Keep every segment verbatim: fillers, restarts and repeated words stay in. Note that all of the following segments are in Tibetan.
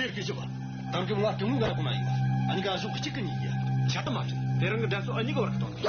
ཟེར་གི་ཞུ་བ། དེང་སྐབས་ང་སྐུ་ངོ་ག་ར་གོ་ན་ཡིན་པ། ཨ་ནི་ག་ཞོག་གཅིག་གི་གཉིས་ཡ། ཆ་ད་མ་བྱེད། དེ་རིང་གི་འགྲན་རྩོད་ཨ་གཉིས་གི་བར་གི་དོན་དུ།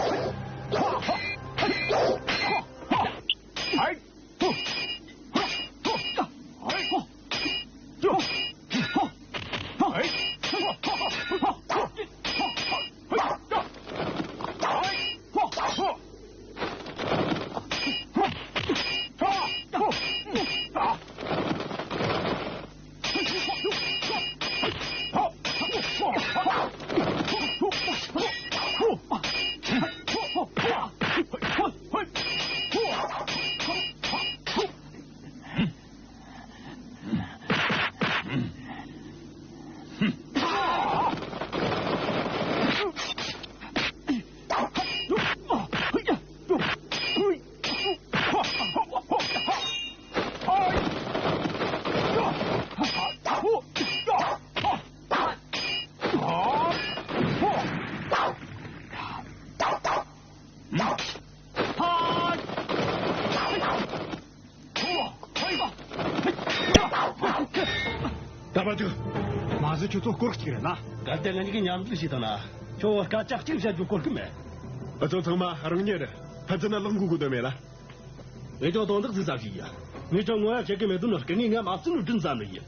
ད་པ་དུ། མ་གཞི་ཁྱོད་ཚོ་སྐོར་གཅིག་རེད་ན། གལ་ཏེ་ང་གཉིས་ཀྱིས་མཉམ་འཛུགས་བྱས་བཏང་ན། ཁྱོད་སྐད་ཆ་གཅིག་བཤད་རྒྱུ་གོ་སྐབས་མེད། ཨ་ཚོ་ཚང་མ་རང་ཉིད་རེད། ཕན་ཚུན་ན་ལག་འགུལ་དགོས་དོན་མེད་ལ། ངས་ཀྱང་དོན་དག་ཟིག་ཟ་ཞིག་ཡིན། ངས་ཀྱང་ངོ་ཡ་བྱེད་ཀྱི་མེད་དུས་ན་སྐུ་ངས་ངའི་མ་བཙུན་ནོ་དྲིན་ཟ་ནི་ཡིན།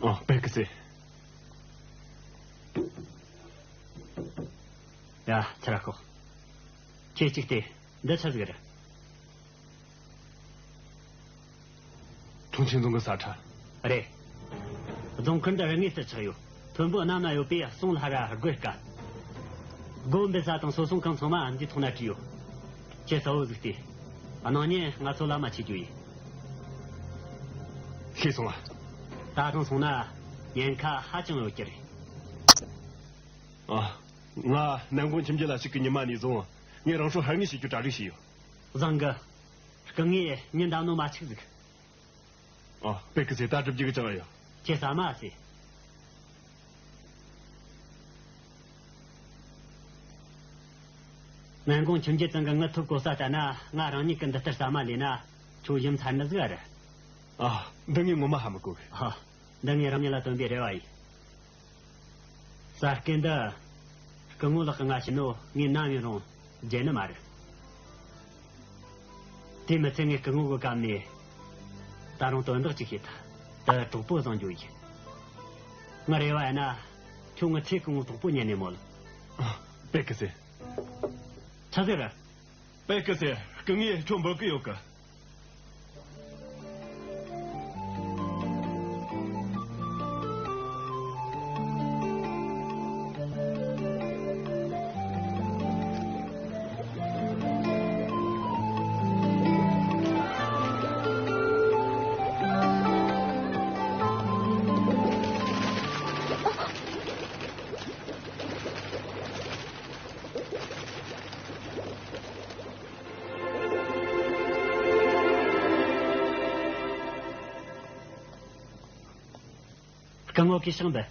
ཨ། པེ་ཀི་སེ། ཡ། ཚེ་ར་ཁོ། ཁྱེད་གཅིག་དེ་འདི་ཆི་ཟིག་རེད། ཁྲུང་ཆིན་རྫོང་གི་ས་ཁྲ། རེད། རྫོང་ཁུལ་འདི་རི་ངོས་སུ་ཆགས་ཡོད། མཐོན་པོ་གནམ་ན་ཡོད་པས་སོང་ལྷ་ར་སྒོས་དཀའ། སྒོ་འབུད་ས་དང་སོ་སྲུང་ཁང་ཚང་མ་འདིའི་ཐོག་ན་བྲིས་ཡོད། ཁྱེད་གསལ་བོ་གཟིགས་ཏེ། གནངས་ཉིན་ང་ཚོ་ལམ་མ་ཆས་རྒྱུ་ཡིན། ཤེས་སོང་ང་། ད་ཐེངས་སོང་ན་ཉེན་ཁ་ཧ་ཅང་ཡོད་ཀྱི་རེད། ཨ། ང་ནན་གུང་ཁྱིམ་རྒྱུད་ལ་ཞུགས་ཀྱི་ཉི་མ་ནས་བཟུང་ངས་རང་སྲོག་ཕངས་ནས་བྱེད་རྒྱུ་གྲ་སྒྲིག་བྱས་ཡོད། བཟང་གི། སྐུ་ངས་ཉིན་འདའ་ནོ་མ་ཆིག་ཟིག། ཨ། པེ་ཀི་སེ། ད་སྒྲུབ་རྒྱུ་གི་ཅང་ཡོད། ཁྱེད་ཟ་མ་ཟེ། ནན་གུང་ཁྱིམ་རྒྱུད་ཚང་གི་ངི་ཐོབ་གོ་ས་ལྟ་ན། ང་རང་ཉིད་ཀྱི་འདི་ལྟར་ཟ་མ་ལས་ན་ཁྱོད་ཡུམ་ཚར་ནི་ཟིག་ཨ་རེད། ཨ། འདི་ངས་ངོ་མ་ཧ་མི་གོ་གི། ཨ། འདི་ངས་རང་ཉིད་ལ་བཏོན་པའི་རེ་བ་ཡིན། གསར་སྐུ་འདི། སྐུ་ངོ་ལགས་ཀྱིས་ང་བྱིན་ནོ་ངས་ནམ་ཡིན་རུང་བརྗེད་ནི་མ་རེད། དེ་མི་ཚད་ངས་སྐུ་ངོ་གི་སྐབས་ནས་ད་རུང་དོན་དག་ཅིག་བྱས་ཐལ། དེ་གྲོགས་པོ་བཟང་རྒྱུ་ཡིན། ངའི་རེ་བ་ཡིན་ན་ཁྱོད་ངའི་ཚེ་གང་བོའི་གྲོགས་པོ་ཉན་ནས་མོལ། པེ་ཀི་སེ། ཆི་ཟེར། པེ་ཀི་སེ། སྐུ་ངས་ཁྱོད་འབོད་ཀྱི་ཡོད་གི། སྐུ་ངོ་གིས་ཤིང་འདི།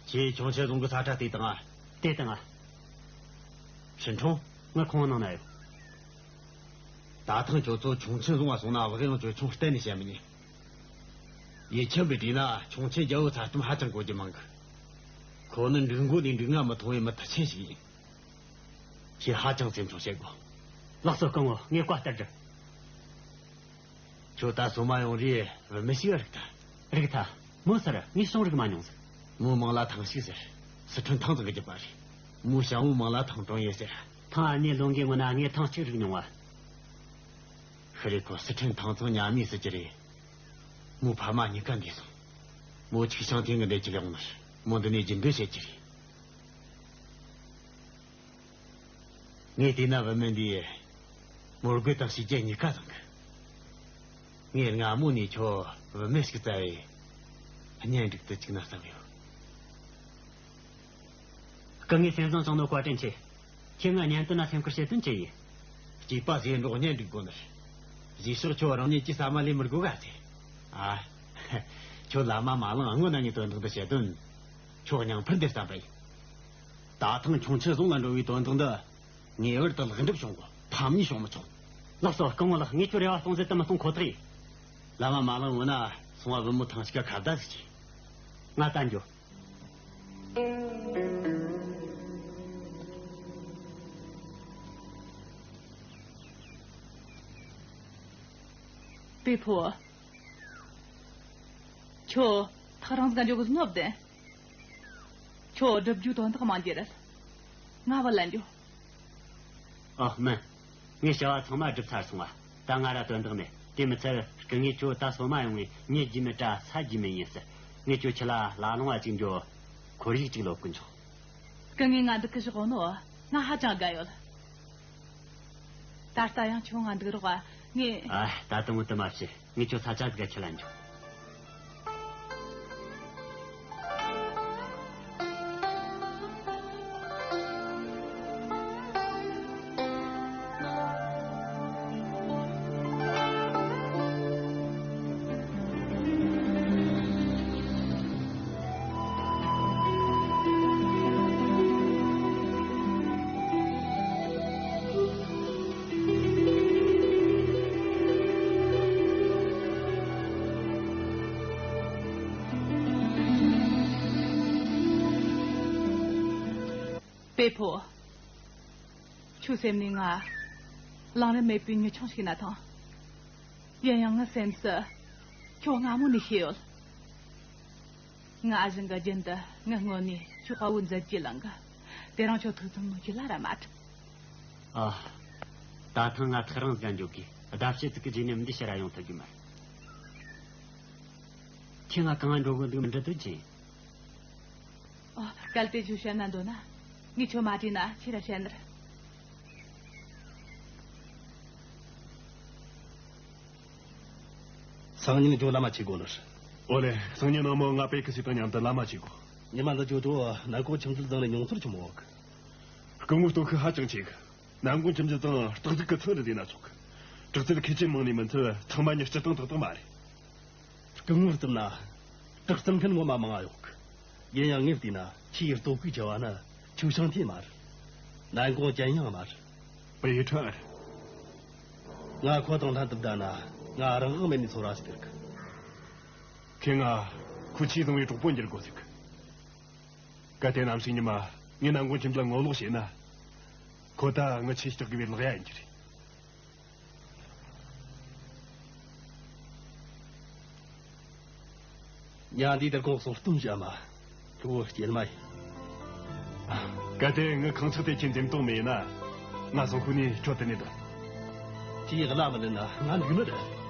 ཁྱེད་ཁྱུང་ཆེན་རྫོང་གི་ས་ཁྲ་དེ་དང་ང་། དེ་དང་ང་། ཧྲིན་ཁྲོང་། ང་ཁོང་ནང་ན་ཡོད། ད་ཐེངས་ཁྱོད་ཚོ་ཁྱུང་ཆེན་རྫོང་ང་སོང་ན་བག་ཡངས་ཅོལ་ཆུང་གཏན་ནས་བྱེད་མི་ཉན། ཡིད་ཆེས་པའི་དུས་ན་ཁྱུང་ཆེན་རྒྱལ་པོ་ཚ་གྲང་ཧ་ཅང་གོ་རྒྱུ་མང་གི། ཁོ་ནི་འབྲུག་མགོ་ནས་འབྲུག་རྔ་མི་མཐོང་བའི་མི་མཐུ་ཆེན་ཞིག་ཡིན། ཁྱེད་ཧ་ཅང་སེམས་ཆུང་བྱེད་དགོས། ལགས་སོ་སྐུ་ངོ། ངས་བཀའ་ལྟར་བསྒྲུབ། ཁྱོད་ད་སོ་མ་ཡོང་རེས་བུད་མེད་ཞིག་རིག་ཐལ། རིག་ཐལ། མོ་ཟེར། ངས་ཅང་རིག་མ་མྱོང་ཟེར། མོའི་མིང་ལ་ཐང་ཞིག་ཟེར། སི་ཁྲོན་ཐང་ཚང་གི་རྒྱུད་པ་རེད། མོའི་ཞང་བོའི་མིང་ལ་ཐང་ཀྲོང་ཡེ་ཟེར། ཐང་ཨ་ནེ་ལོ་འགའི་སྔོན་ན་ངས་ཐང་གཅིག་རིག་མྱོང་བ། ཤི་རེ་ཁོ་སི་ཁྲོན་ཐང་ཚང་ཉ་མའི་སྲིད་ཀྱི་རེད། མོའི་ཕ་མ་གཉིས་ཀ་འདས་སོང་། མོ་ཆིག་ཤང་ཐེངས་གི་འདས་ཀྱི་ལེགས་ནར་མོ་འདི་ནས་རྒྱུན་སྡོད་བྱེད་ཀྱི་རེད། ངས་བལྟས་ན་བུད་མེད་འདིས་མོ་རྒོད་དང་བྱས་རྗེས་གཉིས་ཀ་བཟང་གི། ངས་སྔ་མོ་ནས་ཁྱོད་བུད་མེད་ཞིག་བཙལ་བས་གཉེན་སྒྲིག་ཏུ་བཅུག་ན་བསམ་ཡོད། སྐུ་ངོས་སེམས་བཟང་བྱུང་ནོ་བཀའ་དྲིན་ཆེ། ཁྱེད་ང་གཉེན་དོན་ན་སེམས་ཁུར་བྱེད་དོན་ཅི་ཡིན། སྐྱེས་པ་ཟེར་འགྲོགས་གཉེན་སྒྲིག་དགོས་ནི་རེད། རྗེས་ཕྱོགས་ཁྱོད་རང་ཉིད་ཀྱིས་ཟ་མ་ལས་མི་དགོས་ག་ཟེར། ཨ། ཁྱོད་བླ་མ་མ་ལངས་སྔོན་ན་ངའི་དོན་དག་འདི་བྱེད་དོན། ཁྱོད་སྙིང་ཕུར་འདི་བསམ་པ་ཡིན། ད་ཐེངས་ཁྱུང་ཆུ་རྫོང་ལ་འགྲོ་བའི་དོན་དག་འདི། ངེས་པར་དུ་ལེགས་འགྲུབ་བྱུང་དགོས། ཕམ་ཉེས་བྱུང་མི་ཆོག་ལགས་སོ། སྐུ་ངོ་ལགས། ངས་ཁྱོད་རེ་བ་སྟོང་ཟད་དུ་མི་གཏོང་ཁོ་ཐག་ཡིན། བླ་མ་མ་ལངས་སྔོན་ན་སོང་བ་བུ་མོ་ཐང་ཞིག་ག་ཁ་བརྡ་ཟིག་བྱོས། ང་ད་འགྱོ། པེ་ཕོ། ཁྱོད་ཐག་རིང་ཟིག་ག་འགྱོ་དགོས་ནོ་བདེན། ཁྱོད་སྒྲུབ་རྒྱུའི་དོན་དག་མང་རྒྱུ་རེད། ང་བུད་ལ་འགྱོ། ཨ་མིན། ངས་བྱ་བ་ཚང་མ་སྒྲུབ་ཚར་སོང་བ། ད་ང་ར་དོན་དག་མེད། དེ་མི་ཚད་སྐུ་ངོས་ཁྱོད་ད་སོ་མ་ཡོང་ངས་མྱི་རྒྱུས་མེད་དྲ་ས་རྒྱུས་མེད་ཡིན་ཟེར། ངས་ཁྱོད་ཁྲིད་ལ་ལ་ལུང་བ་ཅིག་འགྱོ། ཁོར་ཡུག་ཅིག་ལོབས་གི་འཇུག་སྐུ་ངོས་ང་འདུག་གི་བཞག་ནོ། ང་ཧ་ཅང་དགའ་ཡོད། ད་ལྟ་ཡང་ཁྱོད་ང་འདུག་རོགས། ངས། ཨ། ད་དུང་དུ་མ་བྱེད། ངས་ཁྱོད་ས་ཆ་ཟིག་ག་ཁྲིད་ལ་འགྱོ། པེ་ཕོ། ཁྱོད་སེམས་ནས་ང་གླེང་རིན་མེད་པའི་མྱི་ཆུང་ཞིག་ན་ཐང་། ཡིན་ཡང་ངའི་སེམས་སུ་ཁྱོད་སྔ་མོ་ནས་ཤེས་ཡོད། ང་ཨ་ཞང་གི་རྒྱུན་དུ་ངའི་སྔོན་ནས་ཁྱོད་དཔའ་བོའི་མཛད་རྗེས་བླངས་གི། དེ་རིང་ཁྱོད་ཐུགས་བསམ་ནོར་གྱི་ལ་ར་མ་ཐུབ། ཨ། ད་ཐེངས་ང་ཐག་རིང་ཟིག་ག་འགྱོ་གི། ཟླ་ཕྱེད་ཙིག་གི་རྗེས་ནས་འདི་ཕྱིར་ར་ཡོང་ཐུབ་གི་མ་རེད། ཁྱེད་ང་གང་ང་འགྲོ་གི་འདུག་མི་འདྲི་དུ་ཅི། ཨོ། གལ་ཏེ་ཁྱོད་བཤད་ན་འདོད་ན། ངས་ཁྱོད་མ་དྲིས་ན་ཁྱེད་ར་བཤད་ནི་རེད། སང་ཉིན་ཇོ་བླ་མ་ཆས་དགོས་ནི་རེད། ཨོ་ལེ། སང་ཉིན་ནངས་མོ་ང་པེ་ཁི་སི་དང་མཉམ་དུ་བླ་མ་ཆས་དགོས། ཉི་མ་འདི་ཇོ་ཇོ་ནན་ཀོང་ཁྱིམ་མཚེས་ཚང་ནས་མྱོང་ཚོར་ཆི་མོ་ཡོད་གི། སྐུ་ངོ་སྟོབས་ཤུགས་ཧ་ཅང་ཆེ་གི། ནན་ཀོང་ཁྱིམ་མཚེས་ཚང་སྟག་གཟིག་གི་ཚང་རེད་ཟེར་ན་ཆོག་གི། དྲག་རྩལ་མཁས་ཅན་མང་ནས་མི་ཚད་ཚང་མ་ཉིད་སྤྱིར་བཏང་ཏག་ཏག་མ་རེད། སྐུ་ངོར་བསྟུན་ན། དྲག་རྩལ་མཁན་ངོ་མ་མང་ང་ཡོད་གི། ཡིན་ཡང་ངས་བལྟས་ན་ཆེས་སྟོབས་ཤུགས་ཆེ་བ་ནི་ཆུ་ཤང་ཐེ་མ་རེད། ནན་ཀོང་ཅན་ཡང་མ་རེད། པེ་ཁྲ་རེད། ང་ཁོ་དང་ལྷན་དུ་བསྡད་ན་ང་རང་དབང་མེད་ནས་ཚོར་བ་ཞིག་སྟེར་གི། ཁྱེད་ང་ཁོ་ཆེས་བཟང་བའི་གྲོགས་པོ་འགྱུར་དགོས་ཟིག། གལ་ཏེ་ནམ་ཞིག་ཉི་མ་ངས་ནན་ཀོང་ཁྱིམ་ལ་ངོ་ལོག་བྱས་ན། ཁོ་ད་ངི་ཆེས་སྐྲག་དགོས་པའི་ལག་ཡ་ཡིན་གྱི་རེད། ཉ་འདི་དེར་ཁོང་གསུང་གཏམ་བྱ་མ། ཁྱོད་སྐྱེལ་མ་ཡིན། གལ་ཏེ་ངི་ཁང་ཚུགས་དེ་ཁྱེད་འཛེམ་དོགས་མེད་ན། ང་སང་ཁུ་ནས་ཁྱོད་དེ་ནས་འདོན། ཁྱེད་ཡག་ལ་མི་ལེན་ན་ང་འདུག་ནི་རེད།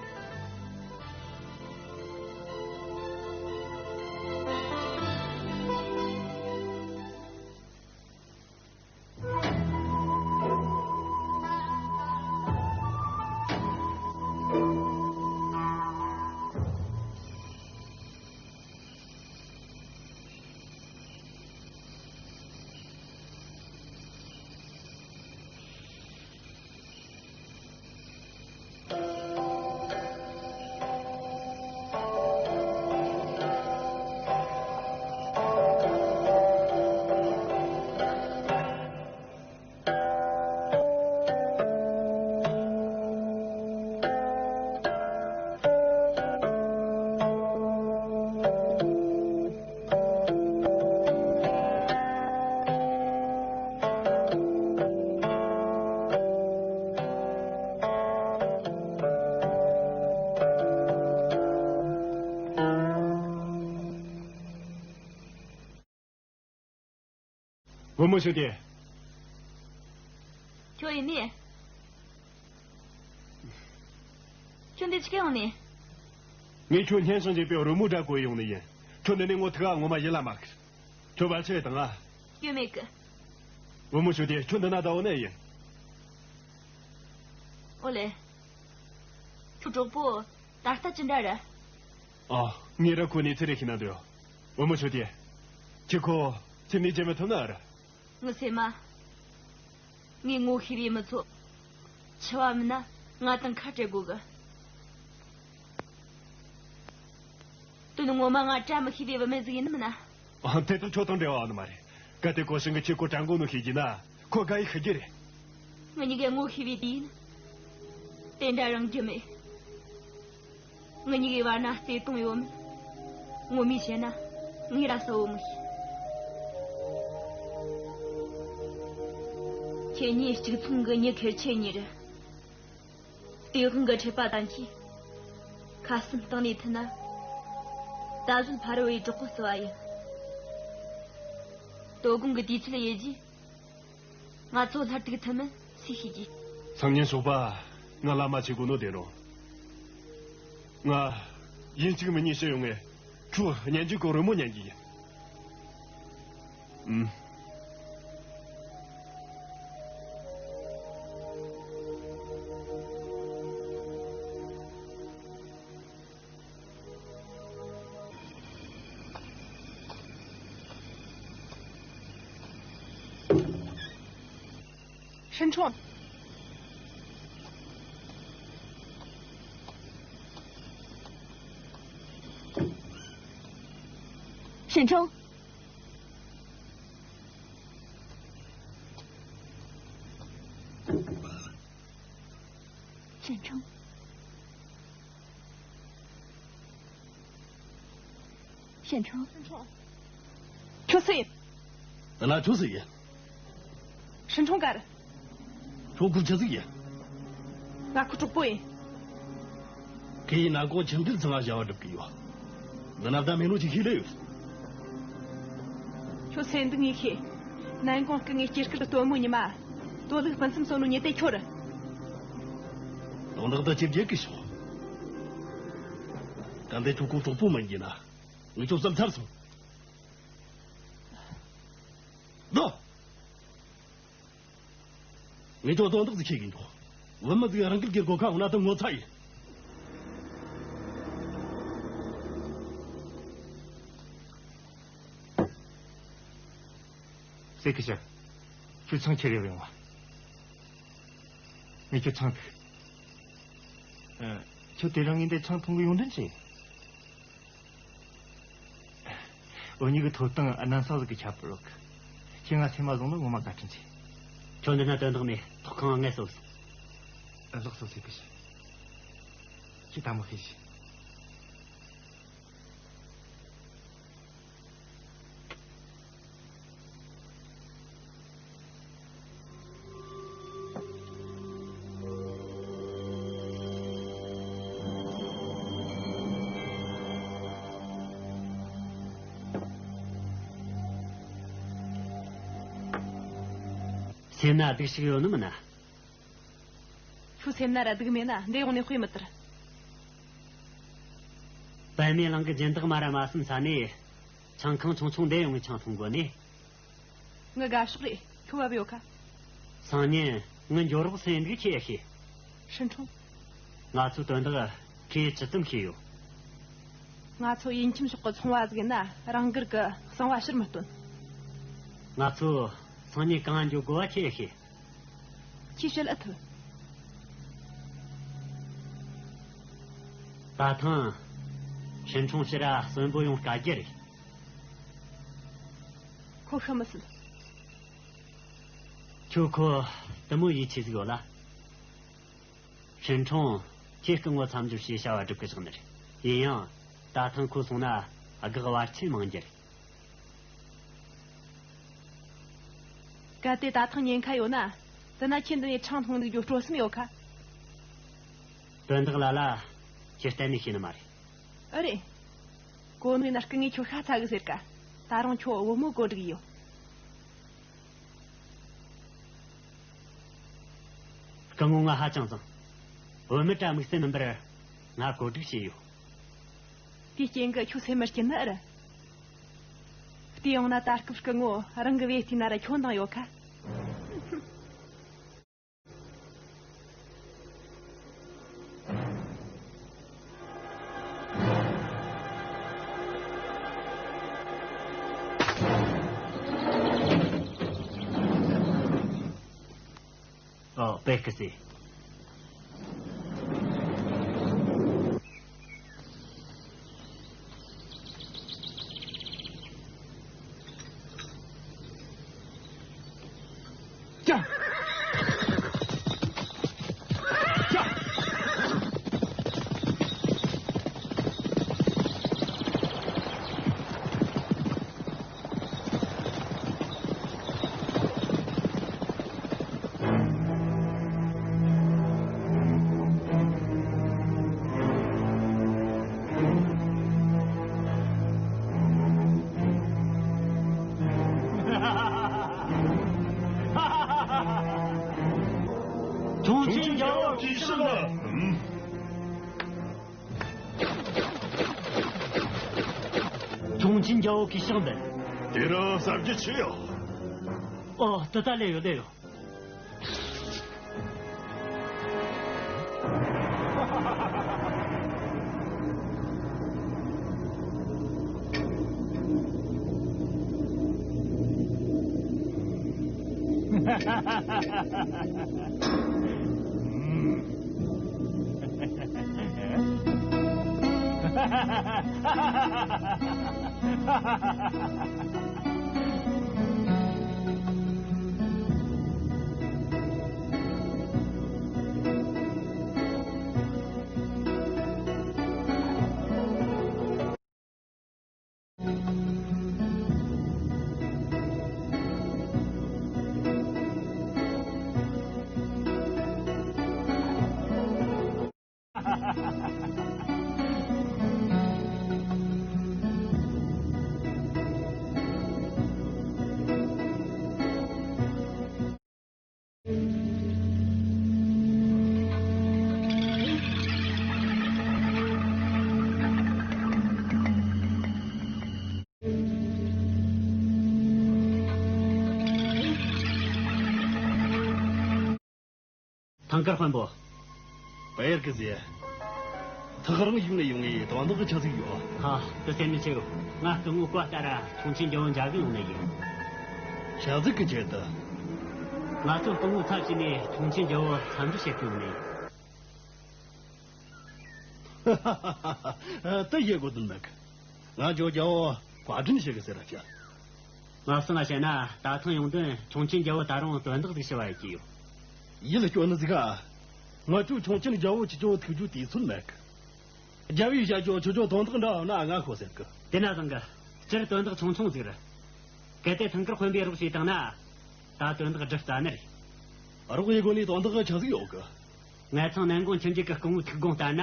བུ་མོ་ཞུ་དེ། ཁྱོད་ཡིན་ནི། ཁྱོད་འདི་ཆི་གེ་ཡོང་ནི། ངས་ཁྱོད་སྙན་སེང་བྱེད་པའི་རོལ་མོ་སྒྲ་གོ་ཡོང་ནི་ཡིན། ཁྱོད་འདི་ནས་ངོ་ཐུག་ཨ་ངོ་མ་ཡིད་ལ་མ་ཁུར། ཁྱོད་བར་ཆད་དང་ཨ། སྐྱོན་མེད་གི། བུ་མོ་ཞུ་དེ་ཁྱོད་འདི་ན་ད་འོ་ནི་ཡིན། ཨོ་ལེ། ཁྱོད་གྲོགས་པོ། ད་ལྟ་ཅི་འདྲ་རེད། ཨ། ངས་ར་ཁོ་གནས་ཚུལ་རེ་ཤེས་ན་འདོད། བུ་མོ་ཆོས་དེ། ཁྱེད་ཁོ་ཚེ་ནས་བརྗེད་མི་ཐུབ་ན་ར། ངི་སེམས་མ། ངས་ངོ་ཤེས་རེ་མི་ཚོ། འཆི་བ་མིན་ན་ང་དང་ཁ་བྲལ་དགོས་གི། ངོ་མ་ང་བཀྲ་མི་ཤིས་པའི་བུད་མེད་ཟིག་ཡིན་ནི་མིན་ན། ཨ། དེ་དང་ཁྱོད་དང་འབྲེལ་བ་ཡོད་ནི་མ་རེད། གལ་ཏེ་གོ་ཤིན་གྱིས་ཁྱེད་ཁོ་དྲན་གོ་ནོ་ཤེས་ཀྱི་ན། ཁོ་དགའ་ཡི་ཤི་རྒྱུ་རེད། ང་གཉིས་ཀས་ངོ་ཤེས་པའི་དུས་ཡིན། དེ་འདྲ་རང་རྒྱུ་མེད། ང་གཉིས་ཀའི་བར་ན་བརྩེ་དུང་ཡོད་མེད། ངོ་མས་བཤད་ན་ངས་ར་གསལ་བོ་མི་ཤེས། ཁྱེད་གཉིས་གཅིག་མཚུངས་ཀྱི་མྱི་ཁེར་ཆོས་གཉིས་རེད། སྟེས་དབང་གི་འཁྲིད་པ་དང་གིས་ཁ་སེམས་གཏིང་ནས་མཐུན་ན། ད་གཟོད་ཕ་རོལ་བའི་གྲོགས་པོ་བརྩི་བ་ཡིན། དོ་དགོང་གི་དུས་ཚོད་ཡོད་རྗེས། ང་ཚོ་སླར་ཐུག་ཐུབ་མིན་སུས་ཤེས་ཀྱི། སང་ཉིན་ཞོགས་པ་ང་ལམ་མ་ཆས་དགོས་ནོ་བདེན་རུང་། ང་ཡིན་གཅིག་མིན་གཉིས་ཕྱིར་ཡོང་ངས་ཁྱོད་སྙན་རྒྱུད་ཀྱི་རོལ་མོ་ཉན་གྱི་ཡིན། ཨུམ། ཧྲིན་ཁྲོང་། ཧྲིན་ཁྲོང་། ཧྲིན་ཁྲོང་། ཧྲིན་ཁྲོང་། ཁྱོད་སུ་ཡིན། འདི་ན་ཁྱོད་སུ་ཡིན། ཧྲིན་ཁྲོང་ག་རེ། ཁྱོད་ཁུར་ཆི་ཟིག་ཡིན། ང་ཁོའི་གྲོགས་པོ་ཡིན། ཁོས་ཡིན་ན་གོང་ཆིན་ཏིལ་ཚང་ང་བྱ་བ་སྒྲུབ་ཀྱི་ཡོད། འདི་ན་བདག་མེད་ནོ་ཅིག་ཤེས་ལེ་ཡོད། ཁྱོད་སེམས་སྡུག་ངེས་ཤེས། ནན་གོང་སྐུ་ངའི་སྐྱེས་སྐར་སྟོན་མོ་ཉི་མ། དོ་ལུགས་སྤུན་སེམས་གསོ་ནོ་ཉི་དེ་ཁྱོད་རེད། དོན་དག་འདི་ཅི་བྱེད་ཀི་ཤོག་གལ་ཏེ་ཁྱོད་ཁོའི་གྲོགས་པོ་མིན་གྱི་ན། ངས་ཁྱོད་བསམ་ཚར་སོང་། ལོ། ངས་ཁྱོད་དོན་དག་ཅིག་ཤེས་གི་འདུག་བུད་མེད་ཟིག་རང་འགུལ་གྱིས་སྒོ་ཁ་འོང་ན་ད་ངོ་ཚ་ཡིན། སེ་ཁི་ཤ། ཁྱོད་ཆང་ཁྱེར་ཡོང་བ། ངས་ཁྱོད་ཆང་ཕུལ། ཨ། ཁྱོད་དེ་རིང་ངས་འདི་ཆང་འཐུང་གི་ཡོང་དོན་ཅི། འུ་གཉིས་ཀྱི་ཐོབ་ཐང་གནམ་ས་ཟིག་གི་ཁྱད་པར་ཡོད་གི། ཁྱེད་ང་སེམས་མ་བཟུང་ན་ངོ་མ་བཀའ་དྲིན་ཆེ། ཁྱོད་འདི་ན་དོན་དག་མེད། ཐོག་ཁང་ང་ངལ་གསོ་སོང་། ལགས་སོ། སེ་ཁི་ཤ། ཁྱེད་ད་མོ་ཤེས་ཤིག་སེམས་ན་སྡུག་ཞིག་ཡོད་ནི་མིན་ན། ཁྱོད་སེམས་ན་ར་སྡུག་མེད་ན་འདི་ཡོང་ནས་དཔེ་མི་དར། པད་མའི་གླིང་གི་སྦྱིན་བདག་མ་ར་མ་སུམ་ས་ནས་ཆང་ཁང་ཆུང་ཆུང་འདི་ཡོང་ངས་ཆང་འཐུང་དགོས་ནས། ངའི་དགའ་ཕྱོགས་རེད། ཁྱོད་བབ་ཡོད་ཁ། སང་ཉིན་ངའི་འགྱོ་རོགས་སེམས་སྡུག་ཁྱེད་ཤེས། ཧྲིན་ཁྲོང་། ང་ཚོའི་དོན་དག་ཁྱེད་ཇི་ཙམ་ཤེས་ཡོད། ང་ཚོ་དབྱིན་ཁྱིམ་ཕྱོགས་ཀྱི་ཚོང་བ་ཟིག་ཡིན་ན་རང་འགུལ་གྱིས་གསང་བ་ཕྱིར་མི་སྟོན། ང་ཚོ་སང་ཉིན་གང་འགྱོ་དགོས་པ་ཁྱེད་ཤེས། ཁྱེད་བཤད་ཨེ་ཐུབ། ད་ཐེངས་ཧྲིན་ཁྲོང་ཕྱིར་ར་གསོན་པོ་ཡོང་དཀའ་རྒྱུ་རེད། ཁོ་ཤི་མི་སྲིད། ཁྱོད་ཁོ་དེ་མོ་ཡིད་ཆེས་ཟིག་ཡོད་ལ། ཧྲིན་ཁྲོང་ཁྱེད་སྐུ་ངོ་མཚམས་སྦྱོར་བྱས་བྱ་བ་སྒྲུབ་གི་བཞག་ནི་རེད། ཡིན་ཡང་ད་ཐེངས་ཁོ་སོང་ན་དགག་བར་ཆད་མང་རྒྱུ་རེད། གལ་ཏེ་ད་ཐེངས་ཉེན་ཁ་ཡོད་ན། དེ་ན་ཁྱེད་འདི་ནས་ཆང་འཐུང་འདུག་རྒྱུ་སྤྲོ་སེམས་ཡོད་ཁ། དོན་དག་ལ་ལ་ཁྱེད་གཏན་ནས་ཤེས་ནི་མ་རེད། ཨ་རེད། གོ་ནོ་ན་སྐུ་ངས་ཁྱོད་ཤ་ཚ་གི་ཟེར་ཀ། ད་རུང་ཁྱོད་བུ་མོ་གོ་སྒྲིག་ཡོད། སྐུ་ངོ་ང་ཧ་ཅང་བཟང་། བུད་མེད་དྲ་དམིགས་བསལ་མིན་པར་ང་གོ་སྒྲིག་བྱས་ཡོད། དེའི་རྐྱེན་གྱིས་ཁྱོད་སེམས་མི་སྐྱིད་ནི་ཨེ་རེད། བལྟས་ཡོང་ན་ད་སྐབས་སྐུ་ངོ་རང་གི་བེ་ཐི་ན་ར་ཁྱོད་འདང་ཡོད་ཁ། ཨོ། པེ་ཀི་སི། ཁྱུང་ཆེན་རྒྱལ་པོ་གུས་ཕྱག་འབུལ། ཁྱུང་ཆེན་རྒྱལ་པོ་གུས་ཕྱག་འབུལ། དེ་རིང་གཟབ་རྒྱུ་ཆེ་ཡོད། ཨོ། དེ་ད་ལོས་ཡོད། ལོས་ཡོད། ཐང་དཀར་དཔོན་པོ། པེར་ཀི་ཟེ། ཐག་རིང་ཡུལ་ནས་ཡོང་ངས་དོན་དག་གི་ཆི་ཟིག་ཡོད། ཧ། དེ་སེམས་མི་ཆེ་གི། ང་སྐུ་ངོ་བཀའ་ལྟར་ཁྱུང་ཆེན་རྒྱལ་པོ་མཇལ་གི་ཡོང་ནི་ཡིན། ཆི་ཟིག་གི་ཆེད་དུ། ང་ཚོ་སྐུ་ངོ་ཚབ་བྱས་ནས་ཁྱུང་ཆེན་རྒྱལ་པོ་འཚམས་འདྲི་བྱེད་གི་ཡོང་ནི་ཡིན། དེ་ཡེ་གོ་དོན་མེད་གི། ང་ཇོ་རྒྱལ་པོ་བཀའ་དྲིན་ཞུ་གི་ཟེར་ར་བྱ། ང་སང་ང་བཤད་ན་ད་ཐེངས་ཡོང་དོན་ཁྱུང་ཆེན་རྒྱལ་པོ་ད་རུང་དོན་དག་ཟིག་ཞུ་བ་ཡེ་གི་ཡོད། ཡིད་སྐྱོ་ནི་ཟིག་ག། ང་ཚོའི་ཁྱུང་ཆེན་རྒྱལ་པོ་ཁྱེད་ཚོ་ཐུག་རྒྱུ་དུས་ཚོད་མེད་གི། རྒྱལ་པོས་བཤད་རྒྱུ་ཁྱེད་ཚོ་དོན་དག་འདྲ་བ་ན་ང་ཤོད་ཟེར་གི། དེ་ན་བཟང་གི། སྤྱིར་དོན་དག་ཆུང་ཆུང་ཟིག་རེད། གལ་ཏེ་ཐང་དཀར་དཔོན་པོས་རོགས་བྱས་བཏང་ན། ད་དོན་དག་སྒྲུབ་རྩ་ནི་རེད། རོགས་ཡེ་གོ་ནི་དོན་དག་ཆི་ཟིག་ཡོད་གི། ངེད་ཚང་ནན་གུང་ཁྱིམ་རྒྱུད་ཀྱི་སྐུ་ངོ་ཐུག་དགོངས་ལྟར་ན།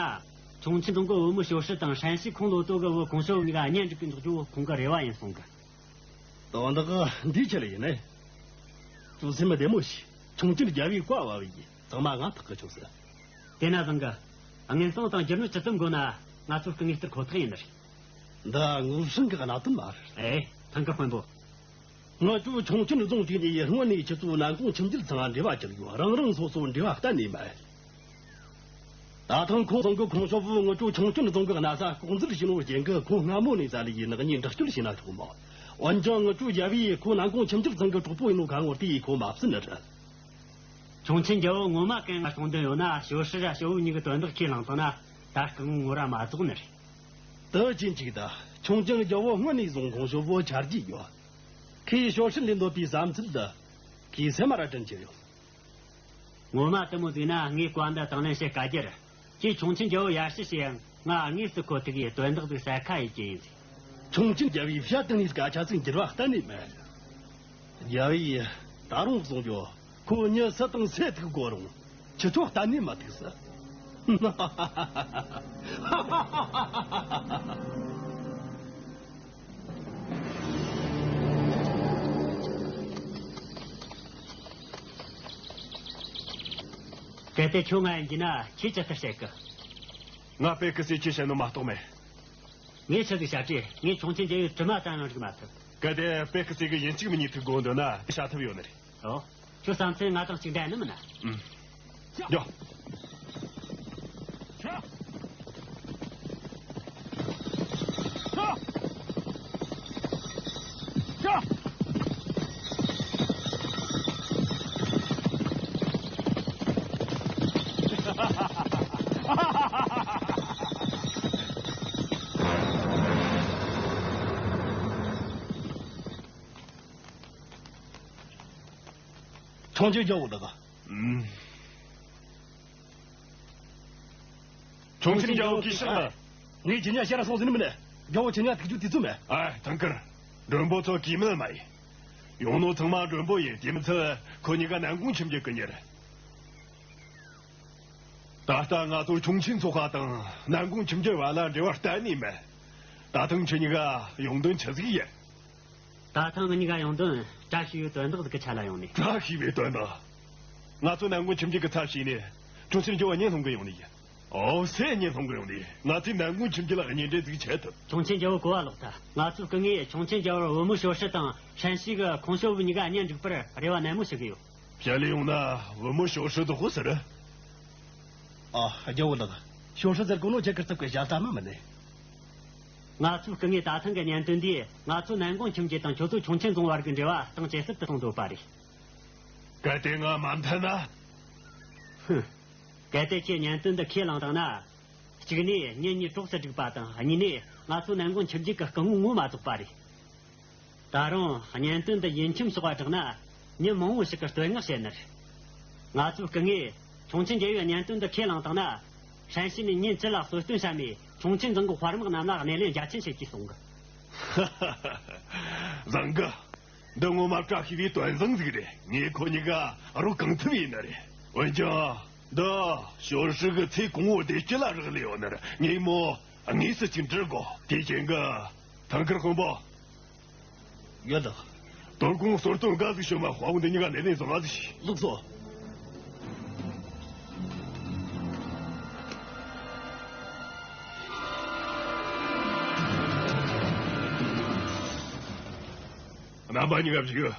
ཁྱུང་ཆེན་རྫོང་གི་བུ་མོ་ཞའོ་ཧྲི་དང་ཧྲན་ཞི་ཁོང་ལོ་ཏོ་གི་བུ་གོང་ཞའོ་གཉིས་ཀ་གཉེན་སྒྲིག་གི་འཇུག་རྒྱུ་ཁོང་གི་རེ་བ་ཡིན་གསུང་གི། དོན་དག་འདིའི་ཆེད་ལ་ཡིན་ནི། ཁྱོད་སེམས་བདེ་མོ་བྱོས། ཁྱུང་ཆེན་རྒྱལ་པོས་བཀའ་ཕབ་པ་ཡིན། ཚང་མ་ང་ཐག་གི་ཆོད་ཟེར། དེ་ན་བཟང་གི། དངུལ་གཙང་དང་རྒྱུ་ནོར་ཇི་ཙམ་དགོས་ན། ང་ཚོ་སྐུ་ངོས་སྟེར་ཁོ་ཐག་ཡིན་ནི་རེད། འདི་དངུལ་སྲང་གི་གནད་དོན་མ་རེད། ཨེ། ཐང་དཀར་དཔོན་པོ། ང་ཚོ་ཁྱུང་ཆེན་རྫོང་དེ་ནས་སྔོན་ནས་ཁྱེད་ཚོའི་ནན་གུང་ཁྱིམ་རྒྱུད་ཚང་འབྲེལ་བ་བཅད་ཡོད། རང་རང་སོ་སོ་འབྲེལ་བ་གཏན་ནས་མེད། ད་ཐེངས་ཁོང་རྫོང་གི་གོང་ཞོ་བུ་ང་ཚོ་ཁྱུང་ཆེན་རྫོང་གི་གནའ་ས་ལྐོག་འཛུལ་བྱས་ནོ་རྐྱེན་གྱིས་ཁོ་སྔ་མོ་ནས་ས་ལ་ཡི་ནག་ཉེས་འདྲི་གཅོད་བྱས་ན་ཆོག་མོད། འོན་ཀྱང་ང་ཚོའི་རྒྱལ་པོས་ཁོ་ནན་གུང་ཁྱིམ་རྒྱུད་ཚང་གི་གྲོགས་པོ་ཡིན་ནོ་ག་ངོར་དེ་ཡིས་ཁོ་མ་བསད་ནི་རེད། ཁྱུང་ཆེན་རྒྱལ་པོ་ངོ་མ་གན་ང་གསུང་དོན་ཡོད་ན། ཞའོ་ཧྲི་ར་ཞའོ་ཝུ་གཉིས་ཀྱི་དོན་དག་ཁས་བླངས་བཏང་ན། ད་སྐུ་ངོ་ངོ་ར་མ་རྫོགས་ནི་རེད། དེ་ཅི་འཇིག་ད། ཁྱུང་ཆེན་རྒྱལ་པོ་སྔོན་ནས་བཟུང་གོང་ཞོ་བུ་ཆ་རྒྱུས་ཡོད། ཁོས་ཞའོ་ཧྲི་ལས་འདོད་པའི་བསམ་ཚུལ་འདི་ཁོའི་སེམས་མ་ར་དྲན་གྱི་ཡོད། ངོ་མ་དེ་མོ་ཟིག་ན་ངས་བཀའ་འདི་དང་ལེན་བྱེད་དཀའ་རྒྱུ་རེད། ཁྱོས་ཁྱུང་ཆེན་རྒྱལ་པོ་ཡར་ཞུ་བྱོས་ཡང་། ང་དངོས་སུ་ཁོ་ཐུག་ཡས་དོན་དག་ཟིག་གསལ་ཁ་ཡེད་རྒྱུ་ཡིན་ཟེར། ཁྱུང་ཆེན་རྒྱལ་པོས་བཤད་བཏང་ནས་སྐད་ཆ་ཟིག་འགྱུར་བ་གཏན་ནས་མེད། རྒྱལ་པོས་ད་རུང་གསུངས་རྒྱུ། ཁོ་མྱི་སུ་དང་སུ་ཐུག་དགོས་རུང་། ཁྱེད་ཚོ་གཏན་ནས་མ་ཐུག་ཟེར། གལ་ཏེ་ཁྱོད་ང་ཡིན་གྱི་ན་ཁྱོས་ཅི་ལྟར་བཤད་གི། ང་པེ་ཀི་སི་ཁྱོས་བཤད་ནོ་མ་གཏོགས་མེད། ངས་ཆི་ཟིག་བཤད་དྲིས། ངས་ཁྱུང་ཆེན་རྒྱལ་པོའི་གྲིབ་མ་ཙམ་ཡང་རིག་མ་ཐུབ། གལ་ཏེ་པེ་ཀི་སི་གིས་ཡིན་གཅིག་མིན་གཉིས་ཐུག་དགོས་འདོད་ན་དེ་བྱ་ཐབས་ཡོད་ནི་རེད། ཨོ། ཁྱོད་བསམ་ཚུལ་ང་དང་གཅིག་འདྲ་ནི་མིན་ན། ཨུམ། ཡོ། ཁོང་ཚོའི་རྒྱལ་པོ་དག་ག་ཁྱུང་ཆེན་རྒྱལ་པོ་གིས་ཤག་ངས་ཁྱེད་ཉག་ཤ་ར་སོང་ཟིན་མིན་ནས་རྒྱལ་པོ་ཁྱེད་ཉག་ཐུག་རྒྱུ་དུས་ཚོད་མེད། ཨ་ཐང་ཀར། མགྲོན་པོ་ཚོ་གིས་མིན་མ་ཡིན། ཡོང་ནོ་ཚང་མ་མགྲོན་པོ་ཡིན། དེ་མི་ཚད་ཁོ་གཉིས་ཀ་ནན་གུང་ཁྱིམ་རྒྱུད་གི་གཉེར། ད་ལྟ་ང་ཚོ་ཁྱུང་ཆེན་ཚོགས་པ་དང་ནན་གུང་ཁྱིམ་རྒྱུད་བར་ལ་འབྲེལ་བ་གཏན་ནས་མེད། ད་ཐེངས་ཁྱེད་གཉིས་ཀ་ཡོང་དོན་ཆི་ཟིག་ཡིན། ད་ཐེངས་ང་གཉིས་ཀ་ཡོང་དོན་བཀྲ་ཤིས་པའི་དོན་དག་ཟིག་གི་ཆེད་ལ་ཡོང་ནས། བཀྲ་ཤིས་པའི་དོན་དག་ང་ཚོ་ནན་གུང་ཁྱིམ་རྒྱུད་ཀྱི་ཚབ་བྱས་ནས་ཁྱུང་ཆེན་རྒྱལ་པོ་གཉེན་སློང་གི་ཡོང་ནི་ཡིན། ཨོ་སེ་གཉེན་སློང་གི་ཡོང་ནི་ཡིན། ང་ཚོས་ནན་གུང་ཁྱིམ་རྒྱུད་ལ་གཉེན་འབྲེལ་ཟིག་བྱེད་ཐུབ། ཁྱུང་ཆེན་རྒྱལ་པོ་གོ་བ་ལོག་ཐལ། ང་ཚོའི་སྐུ་ངོས་ཁྱུང་ཆེན་རྒྱལ་པོར་བུ་མོ་ཞའོ་ཧྲི་དང་ཧྲན་ཤི་གི་ཁོང་ཞའོ་ཝུའུ་གཉིས་ཀ་གཉེན་སྒྲིག་པར་རེ་བ་ནན་མོ་ཞུ་གི་ཡོད། བྱས་ལས་ཡོང་ན་བུ་མོ་ཞའོ་ཧྲི་དོ་ཧོ་ཟེར། ཨ། རྒྱལ་པོ་ལགས། ཞའོ་ཧྲི་ཟེར་གོ་ནོ་ཁྱེད་ཀྱི་རྩིབ་ཀྱི་ཞལ་ལྟ་མ་མིན་ནས། ང་ཚོའི་སྐུ་ངོས་ད་ཐེངས་ཀྱི་གཉེན་སྟོན་འདིས་ང་ཚོ་ནན་གུང་ཁྱིམ་རྒྱུད་དང་ཁྱོད་ཚོ་ཁྱུང་ཆེན་རྫོང་བར་གྱི་འབྲེལ་བ་གཏིང་ཇེ་ཟབ་ཏུ་གཏོང་འདོད་པ་རེད། གལ་ཏེ་ང་མ་མཐུན་ན། ཧུམ། གལ་ཏེ་ཁྱེད་གཉེན་སྟོན་འདི་ཁས་བླངས་བཏང་ན། གཅིག་ནས་གཉེན་གཉིས་གྲོགས་སུ་བསྒྲིགས་པ་དང་། གཉིས་ནས་ང་ཚོ་ནན་གུང་ཁྱིམ་རྒྱུད་ཀྱི་སྐུ་ངོ་ངོ་མ་རྫོགས་པ་རེད། ད་རུང་གཉེན་སྟོན་འདི་ཡིན་ཁྱིམ་ཕྱོགས་པ་བསྒྲགས་ན་མྱི་མང་བོ་ཞིག་གིས་བསྟོད་བསྔགས་བྱེད་ནི་རེད། ང་ཚོའི་སྐུ་ངོས་ཁྱུང་ཆེན་རྒྱལ་པོའི་གཉེན་སྟོན་འདི་ཁས་བླངས་བཏང་ན། ཧྲན་ཤི་ནས་མྱི་སྤྱི་ལ་གསོལ་སྟོན་བྱས་ནས་ཁྱུང་ཆེན་རྫོང་གི་དཔའ་དམག་རྣམས་ལ་སྣེ་ལེན་རྒྱ་ཆེན་བྱེད་ཀྱིས་གསུང་གི། བཟང་གི། འདི་ངོ་མ་བཀྲ་ཤིས་པའི་དོན་བཟང་ཟིག་རེད། ངས་ཁོ་གཉིས་ཀ་རོགས་གང་ཐུབ་ཡིན་ནི་རེད། འོན་ཀྱང་། འདི་ཞའོ་ཧྲི་གི་ཚེ་གང་བོ་བདེ་སྐྱིད་ལ་རག་ལས་ཡོད་ནི་རེད། ངས་མོ་དངོས་སུ་ཅིག་འདྲི་དགོ། དེའི་རྐྱེན་གྱིས། ཐང་ཀར་དཔོན་པོ། ཡོད་དོ། དོ་དགོང་གསོལ་སྟོན་དགའ་ཟིག་ཞུ་མ། དཔའ་བོ་འདི་གཉིས་ཀ་སྣེ་ལེན་བཟང་ང་ཟིག་བྱོས། ལགས་སོ། རྣམ་པ་གཉིས་ཀ་བཞུགས།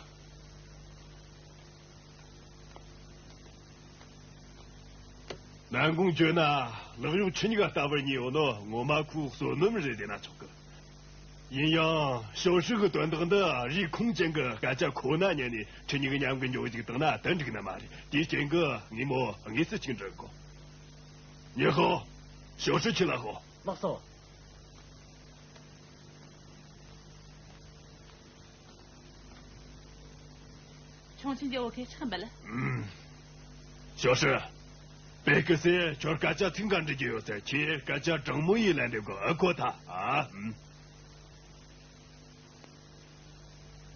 ནན་གུང་བྱོན་ན་ལག་གཡོག་ཁྱེད་གཉིས་ཀ་ལྟ་བུར་ཉེ་བོ་ནོ་ངོ་མ་ཁོའི་བསོད་ནམས་རེད་ཟེར་ན་ཆོག་གི། ཡིན་ཡང་ཞའོ་ཧྲི་གི་དོན་དག་འདི་རིགས་ཁུངས་ཅན་གྱི་སྐད་ཆ་ཁོ་ན་ཉན་ནས་ཁྱེད་གཉིས་ཀྱི་མཉམ་གི་འཇོག་ཅིག་བཏང་ན་དོན་འགྲིག་ནི་མ་རེད། དེའི་རྐྱེན་གྱིས་ངས་མོ་དངོས་སུ་ཅིག་འདྲི་དགོ། ཉི་ཧོ། ཞའོ་ཧྲི་ཁྱེད་ལ་ཤོག་ལགས་སོ། ཁྱུང་ཆེན་རྒྱལ་པོ་སྐད་ཆ་འབུལ། ཨུམ། ཞའོ་ཧྲི། པེ་ཀི་སེ་ཁྱོད་སྐད་ཆ་ཚིག་འགའ་འདྲི་རྒྱུ་ཡོད་ཟེར། ཁྱེད་སྐད་ཆ་དྲང་མོ་ཡིས་ལན་འདེབས་དགོས། ཨ་ཁོ་ཐ། ཨ། ཨུམ།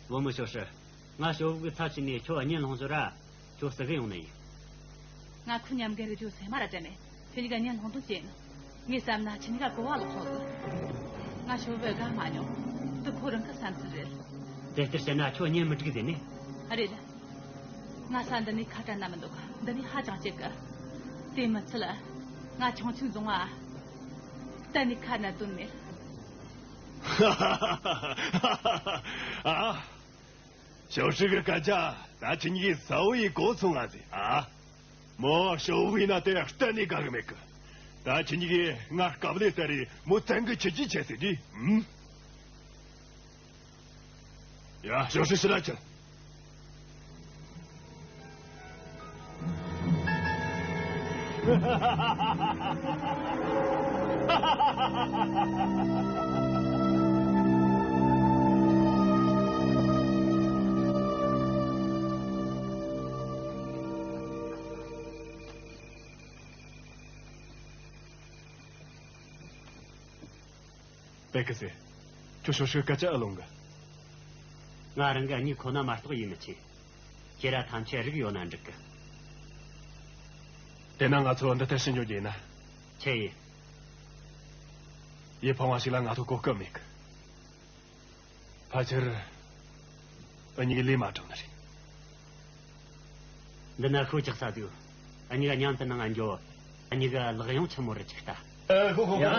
བུ་མོ་ཞའོ་ཧྲི། ང་ཞའོ་ཝུའུ་གི་ཚབ་བྱས་ནས་ཁྱོད་གཉེན་སློང་ཞོར་ར། ཁྱོད་ཟ་གི་ཡོང་ནི་ཡིན། ང་ཁོ་མཉམ་གི་རི་ཇོ་སེ་མ་ར་དྲན་ནས་ཁྱེད་གཉིས་ཀ་གཉེན་སློང་དོན་ཅི་ཡིན། ངས་བསམ་ན་ཁྱེད་གཉིས་ཀ་གོ་བ་ལོག་སོང་ཟིག་ང་ཞའོ་ཝུའུ་དགའ་མ་མྱོང་། འདི་ཁོ་རང་གི་བསམ་ཚུལ་རེད། དེ་ལྟར་བཤད་ན་ཁྱོད་གཉེན་མི་སྒྲིག་ཟེར་ནི། རེད། ང་ས་འདི་ནས་ཁ་བྲལ་ན་མི་འདོད་གི། འདི་ནས་ཧ་ཅང་སྐྱིད་གི། དེ་མི་ཚད་ང་ཁྱུང་ཆེན་རྫོང་ང་གཏན་ནས་ཁ་ན་དོན་མེད། ཨ། ཞའོ་ཧྲི་གི་སྐད་ཆ་ད་ཁྱེད་གཉིས་ཀས་གསལ་བོ་ཡིས་གོ་སོང་ང་ཟེར། ཨ། མོ་ཞའོ་ཝུའུ་ཡིན་ན་དེ་གཏན་ནས་དགའ་གི་མེད་གི། ད་ཁྱེད་གཉིས་ཀས་ང་སྐབས་ལས་ལྟར་རེ་མོ་བཙན་གི་ཁྱེར་རྒྱུ་བྱེད་ཟེར་དུས། ཨུམ། ཡ། ཞའོ་ཧྲི་ཕྱི་ལ་ཁྱེར། པེ་ཀི་སེ། ཁྱོད་ཞའོ་ཧྲི་སྐད་ཆ་ཨེ་ལོང་གི། ང་རང་གི་གཉིད་ཁོ་ན་མ་གཏོགས་ཡིད་མི་ཆེས། ཁྱེད་ར་ཐམས་ཅད་རིག་ཡོད་ན་འགྲིག་གི། དེ་ན་ང་ཚོ་འདི་ལྟར་ཕྱིར་འགྱོ་རྒྱུ་ཡིན་ན། ཆི་ཡིན། ཡིད་ཕངས་པ་ཞིག་ལ་ང་ཚོ་གོ་སྐབས་མེད་གི། ཕལ་ཆེར། ཨ་ནི་ལས་མ་གྲུབ་ནི་རེད། འདི་ན་ཤོད་རྒྱག་ས་འདུག་ཨ་ནི་མཉམ་དུ་ནང་ང་འགྱོ། ཨ་ནི་གི་ལག་ཡོང་ཆི་མོ་རེད་ཅིག་ལྟ། ཨ། ཧོ་ཧོ་ཧོ།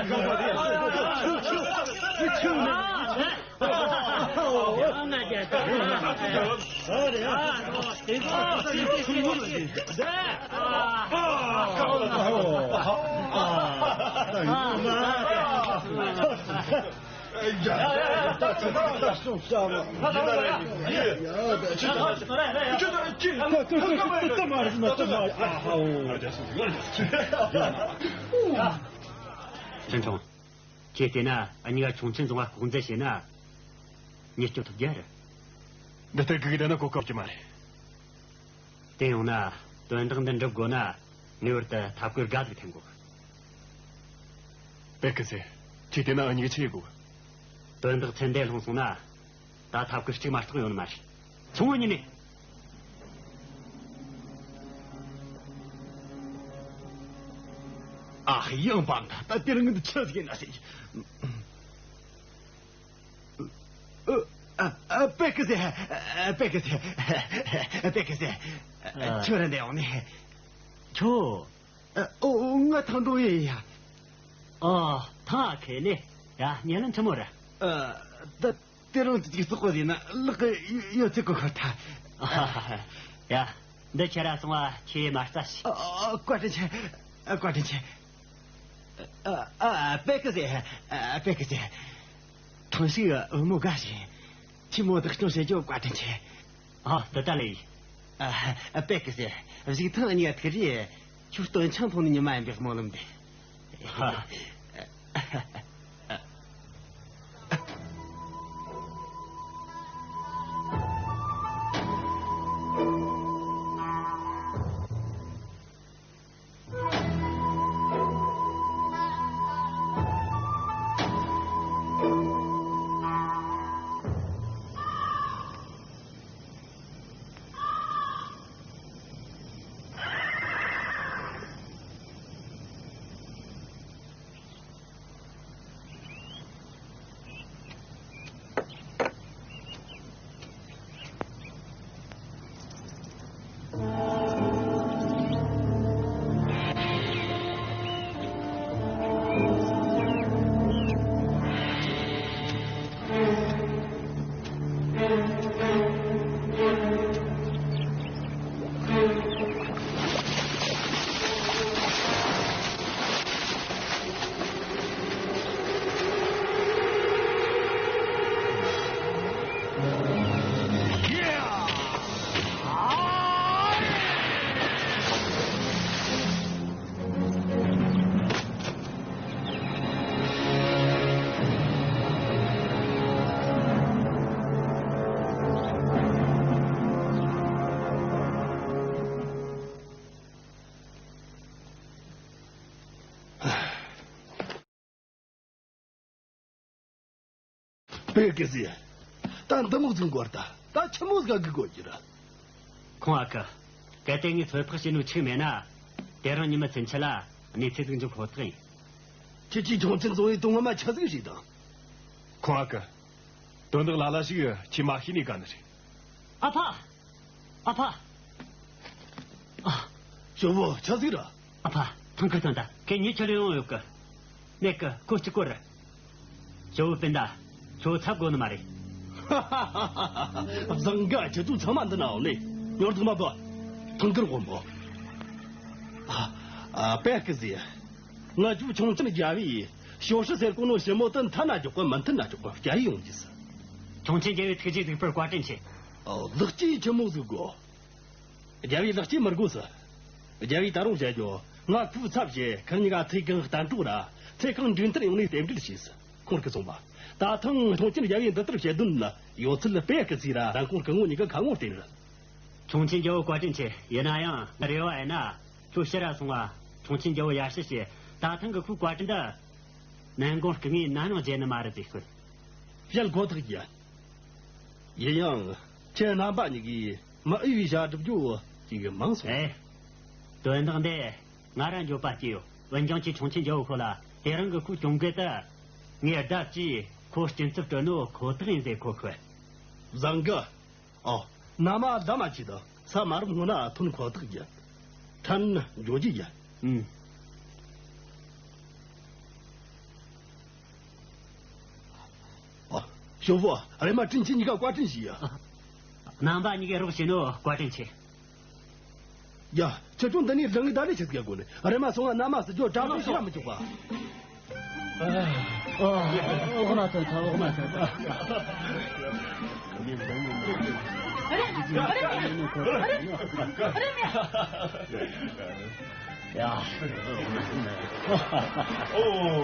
ཅིན་ཁྲུང་། ཁྱེད་བལྟས་ན་ཨ་ནི་ག་ཁྱུང་ཆེན་རྫོང་ང་ལྐོག་འཛུལ་བྱས་ན། མྱི་སྐྱོབ་ཐུབ་རྒྱུ་རེད། འདི་ལྟར་སྒུག་གི་བསྡད་ན་གོ་སྐབས་ཀྱི་མ་རེད། དེ་ཡོང་ན་དོན་དག་འདི་འགྲུབ་དགོས་ན་ངེས་པར་དུ་ཐབས་བཀོད་འགའ་ཟིག་འཐེན་དགོས། པེ་ཀི་ཟེ། ཁྱེད་དེ་ན་འུ་གཉིས་ཀྱི་ཆི་ཡེད་དགོས། དོན་དག་ཚེ་འདས་ལྷུང་སོང་ན། ད་ཐབས་བཀོད་གཅིག་མ་གཏོགས་ཡོད་ནི་མ་རེད། ཆུང་ངུ་ཉིད་ནས། ཨ་ཡང་པང་ད་ད་དེ་རིང་འདི་ཆི་ཟིག་ཡིན་ན་ཟེར། ཨ་ཨ་པེ་ཀི་ཟེ། ཨ་པེ་ཀི་ཟེ། པེ་ཀི་ཟེ། ཨ། ཁྱོད་ར་འདི་ཡོང་ནས། ཁྱོད། ཨ། ཨོ། ང་ཐང་ཏོ་ཡིན་ཡ། ཨོ། ཐང་ཨ་ཁེ་ནི། ཡ། ཉེ་ལམ་ཆི་མོ་ར། ཨ། ད་དེ་རིང་ཅིག་བཙོག་པ་ཡིན་ན་ལག་གི་ཡོད་ཚད་གོ་ཁར་ཐལ། ཡ། འདི་ཁྱེད་ར་སོང་བ་ཁྱེད་མ་རྩ་ཞིག་ཨ། བཀའ་དྲིན་ཆེ། ཨ། བཀའ་དྲིན་ཆེ། ཨ། ཨ། པེ་ཀི་ཟེ། ཨ། པེ་ཀི་ཟེ། ཐང་ཞིག་བུ་མོ་དགའ་ཞིང་། ཁྱི་མོ་བདག་སྐྱོང་བྱེད་རྒྱུ་བཀའ་དྲིན་ཆེ། ཨ། འདི་ལྟ་ལས་ཡིན། ཨ། པེ་ཀི་ཟེ། གཞུག་ཐེངས་གཉིས་ཐུག་རེས། ཁྱོད་སྟོན་ཆང་འཐུང་ནི་ཉི་མ་ཡིན་པའི་སྨོན་ལམ་འདེབས། ཧ། པེ་ཀི་ཟེ། ད་འདི་མོ་ཟིག་འགོར་ད། ད་ཆི་མོ་ཟིག་གི་དགོས་ཀྱི་ར། ཁོང་ཨ་ཁུ། གལ་ཏེ་ངས་ཚོད་དཔག་བྱས་ནོ་འཆུག་མེད་ན། དེ་རིང་ཉི་མ་ཚུན་ཆད་ལ་གནས་ཚུལ་ཟིག་འབྱུང་ཁོ་ཐག་ཡིན། ཁྱེད་ཀྱིས་ཁྱུང་ཆེན་བཟུང་བའི་དོན་ངོ་མ་ཆི་ཟིག་རེད་དམ། ཁོང་ཨ་ཁུ། དོན་དག་ལ་ལ་ཞིག་ཁྱེད་མ་ཤེས་ནས་ག་ནི་རེད། ཨ་ཕ། ཨ་ཕ། ཨ། ཞོ་བོ་ཆ་ཟིག་ར། ཨ་ཕ། ཐང་ཁུར་ཐོན་ད། ཁྱེད་གཉིས་ཆ་ལས་ཡོང་ཡོད་གི། མེད་གི། ཁོ་གཅིག་པོ་རེད། ཞོ་བོ་སྤུན་ཟླ། ཁྱོད་འཚབ་དགོས་ནི་མ་རེད། བཟང་ག་ཁྱེད་ཚོ་ཚང་མ་འདི་ན་འོང་ནས། ཉོར་དུ་མ་བ། ཐང་ཁུར་དབང་པོ། ཨ། ཨ། པེ་ཀི་ཟེ། ང་ཚོའི་ཁྱུང་ཆེན་རྒྱལ་བོས་ཞོ་ཧྲི་ཟེར་གོ་ནོ་ཞི་མོ་དེ་མཐའ་ན་འཇོག་གི་མི་མཐུན་ན་འཇོག་གི་སྐྱ་ཡི་ཡོང་རྒྱུ་ཟེར། ཁྱུང་ཆེན་རྒྱལ་བོའི་ཐུགས་རྗེ་གཟིགས་པར་བཀའ་དྲིན་ཆེ། ཨོ། ལག་སྐྱེས་ཆི་མོ་ཟིག་གོ། རྒྱལ་བོའི་ལག་སྐྱེས་མི་དགོས་ཟེར། རྒྱལ་བོས་ད་རུང་བཤད་རྒྱུ། ང་ཁོའི་ཚབ་བྱས་ཁིར་གཉིས་ཀ་ཚེ་གང་གཏན་གྲོགས་ར། ཚེ་གང་འགྲན་བསྡུར་ཡོང་ནས་རྟེན་འབྲེལ་བྱས་ཟེར། ཁོང་གིས་གསུངས་པ། ད་ཐེངས་ཁྱུང་ཆེན་རྒྱལ་བོས་འདི་ལྟར་བཤད་དོན་ནི་ཡོད་ཚད་པེ་ཀི་ཟེ་ར་རང་གོང་སྐུ་ངོ་གཉིས་ཀ་ཁ་ངོ་བསྟན་རེད། ཁྱུང་ཆེན་རྒྱལ་བོ་བཀའ་དྲིན་ཆེ། ཡིན་ན་ཡང་རེ་བ་ཡིན་ན་ཁྱོད་ཕྱིར་ར་སོང་བ། ཁྱུང་ཆེན་རྒྱལ་བོ་ཡར་ཞུ་བྱས། ད་ཐེངས་ཀྱི་ཁོའི་བཀའ་དྲིན་འདི་ནན་གོང་སྐུ་ངས་ནམ་ཡང་བརྗེད་ནི་མ་རེད་ཟེར་ཤོད། བཤད་ཁོ་ཐག་ཡིན། ཡིན་ཡང་ཁྱེད་རྣམ་པ་གཉིས་ཀྱིས་མི་འོས་པའི་བྱ་སྒྲུབ་རྒྱུ་ཅིག་མང་སོང་། ཨེ། དོན་དག་འདི་ང་ར་འགྱོད་པ་སྐྱེས་ཡོད། འོན་ཀྱང་ཁྱེད་ཁྱུང་ཆེན་རྒྱལ་བོ་ཁོ་ལ་དེ་རིང་གི་ཁོའི་གྱོང་གུད་དེ་ངས་ལྡབ་ཀྱིས་ཁོ་སྐྱིན་ཚབ་སྤྲོད་ནོ་ཁོ་ཐག་ཡིན་ཟེར་ཁོ་ཤོད། བཟང་གི། ཨོ། མནའ་མ་ཟླ་མ་གཅིག་དང་ས་མ་རུབ་སྔོན་ན་ཐོན་ཁོ་ཐག་ཡིན། ཕྲན་འགྱོ་རྒྱུ་ཡིན། ཨུམ། ཨོ། ཞོ་བོ། རེམ་མ་དྲིན་ཆེ། གཉིས་ཀ་བཀའ་དྲིན་ཞུ་ཡ། རྣམ་པ་གཉིས་ཀས་རོགས་བྱས་ནོ་བཀའ་དྲིན་ཆེ། ཡ། ཁྱེད་ཚོ་འདི་ནས་ལངས་ད་ལས་ཆི་ཟིག་དགོས་ནི། རེམ་མ་སོང་ང་མནའ་མ་ཟེར་རྒྱུ་གྲ་སྒྲིག་བྱེད་ར་མི་ཆོག་པ། ཨོ། ཨོ། འོག་མ་ཐོན་ཐལ། འོག་མ་ཐོན་ཐལ། ཡ། ཨོ་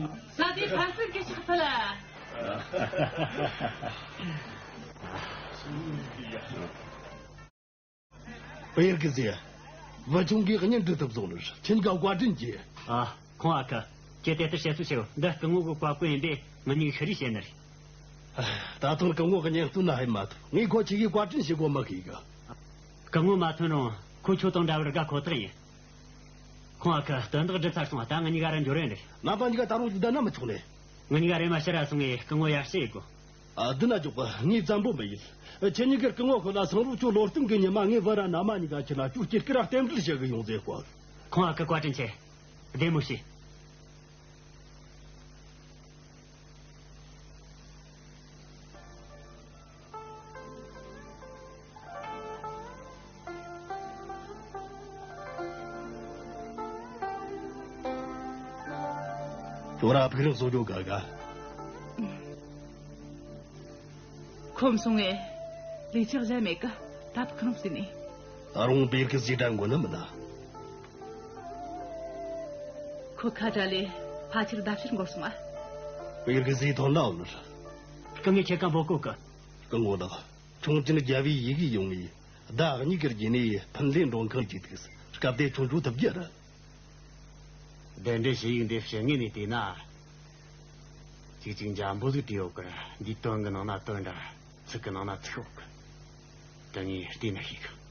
ས་དེ་ཕན་ཚུན་གྱི་ཕྱག་ཕུལ། པེར་གི་ཟེ། བུ་ཆུང་གིས་གཉེན་སྒྲིག་ཐུབ་སོང་ནི། ཁྱེད་གཉིས་ཀ་བཀའ་དྲིན་ཆེ། ཨ། ཁོང་ཨ་ཁུ། ཁྱེད་དེ་ལྟར་བཤད་ཚུལ་ཆེའོ། འདི་སྐུ་ངོ་གི་བཀའ་བཀོད་ཡིན་པས་ང་གཉིས་ཤི་རེ་བྱེད་ནི་རེད། ད་ཐེངས་སྐུ་ངོ་གི་གཉེན་སྟོན་ན་ཕེབས་མ་ཐུབ། ངས་ཁོ་ཁྱེད་ཀྱིས་བཀའ་དྲིན་ཞུ་དགོས་མི་ཤེས་གི། སྐུ་ངོ་མ་ཐོན་རུང་ཁོ་ཁྱོད་དང་འདྲ་བར་དགའ་ཁོ་ཐག་ཡིན། ཁོང་ཨ་ཁུ། དོན་དག་འགྲུབ་ཚར་སོང་། ད་ང་གཉིས་ཀ་ར་འགྱོ་རན་རེད། རྣམ་པ་གཉིས་ཀ་ད་རུང་ཅིག་བསྡད་ན་མི་ཆོག་ནས། ང་གཉིས་ཀ་རེམ་མ་ཕྱིར་ར་སོང་ངས་སྐུ་ངོ་ཡར་ཞུ་ཡི་དགོས། ཨ། འདི་ན་འཇོག་པ་ངས་བཙན་པོ་མི་ཡིན། ཁྱེད་གཉིས་ཀས་སྐུ་ངོ་ཁོ་ལ་སང་རུ་ཁྱོད་ལོ་སྟོན་གི་ཉི་མ་ངས་བུ་ར་མནའ་མ་གཉིས་ཀ་ཁྱེར་ན་ཁྱོད་སྐྱིད་སྐར་རྟེན་འབྲེལ་བྱེད་གི་ཡོང་ཟེར་གོ། ཁོང་ཨ་ཁུ་བཀའ་དྲིན་ཆེ། བདེ་མོ་བྱོས། ཁྱོད་ར་ཕུག་རོན་གསོ་རྒྱུ་དགའ་ག། ཁོམ་སོང་ངས། ལས་ཆག་གཞན་མེད་ཀི། ད་ཕུག་རོན་ཟོས་ནས། ད་རུང་པེར་གི་ཟེ་དྲན་དགོས་ནི་མིན་ན། ཁོ་ཁ་བྲལ་ལས་ཕལ་ཆེར་ཟླ་ཕྱེད་འགོར་སོང་ཨ། པེར་གི་ཟེ་ཐོན་ན་འོ་ནི། སྐུ་ངོ་ཁྱེད་ཀ་འབོད་གོ་གི། སྐུ་ངོ་ལགས། ཁྱུང་ཅན་རྒྱལ་བོའི་ཡི་གེ་ཡོང་ངས་ཟླ་གཉིས་ཀྱི་རྗེས་ནས་ཕིན་ལེ་མགྲོན་ཁང་བཅས་ཏིག། སྐབས་དེ་ཁྱོད་འགྲོ་ཐུབ་རྒྱུ་རེད། གདན་འདྲེན་ཞུ་ཡིག་འདི་ཕྱི་ངོས་ནས་བལྟས་ན། ཅིག་ཅིག་འཇམ་པོ་ཟིག་བྲིས་ཡོད་གི། འདིའི་དོན་གི་ནང་ན་དོན་འདྲ། ཚིག་གི་ནང་ན་ཚིག་ཡོད་གི། དེ་ངས་བལྟས་ན་ཤེས་གི།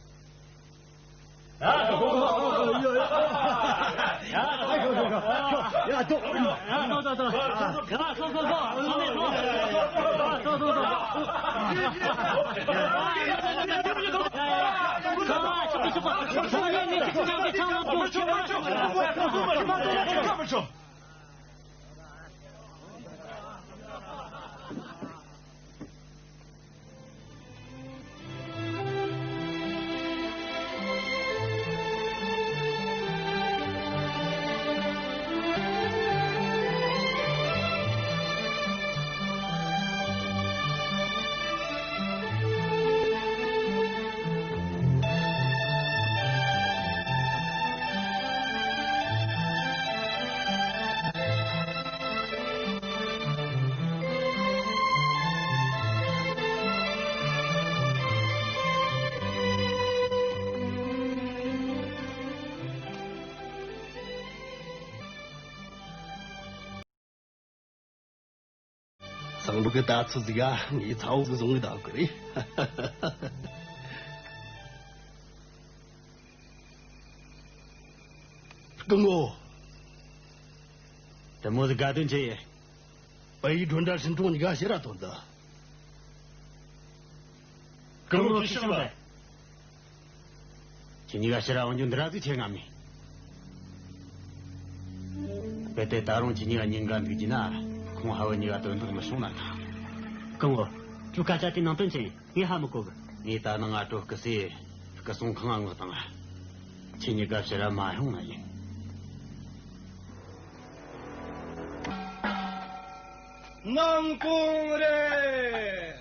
སང་ཕོད་གི་ད་ཚོད་ཟིག་ག་ངའི་ཚ་བོ་ཟིག་བཟུང་ངེ་ད་གི་རེད། སྐུ་ངོ། དེ་མོ་ཟིག་དགའ་དོན་ཆེ་ཡེ། པ་ཡི་སྒྲོན་འདྲ་ཧྲིན་ཀྲུང་གཉིས་ཀ་ཕྱིར་ར་ཐོན་ད། སྐུ་ངོ་ཁྱེད་ཤི་བ། ཁྱེད་གཉིས་ཀ་ཕྱིར་ར་འོང་རྒྱུ་འདི་ར་ཟིག་ཆེ་ང་མི། རྦད་དེ་ད་རུང་ཁྱེད་གཉིས་ཀ་ཉིན་འགའ་འདུག་རྒྱུ་ན། ཁོང་ཧ་བུ་གཉིས་ཀ་དོན་དག་མི་བྱུང་ན་ཐང་། སྐུ་ངོ། ཁྱོད་སྐད་ཆ་དེ་ནང་དོན་ཆེ་ཡིན། ངས་ཧ་མི་གོ་གི། ངས་ད་ནངས་སྤྲོ་སྐུ་སྲས་སྐུ་སྲུང་ཁང་ང་མངགས་བཏང་། ཁྱེད་གཉིས་ཀ་ཕྱིར་ར་མ་ཡོང་ན་ཡིན། ནང་དོན་རེད།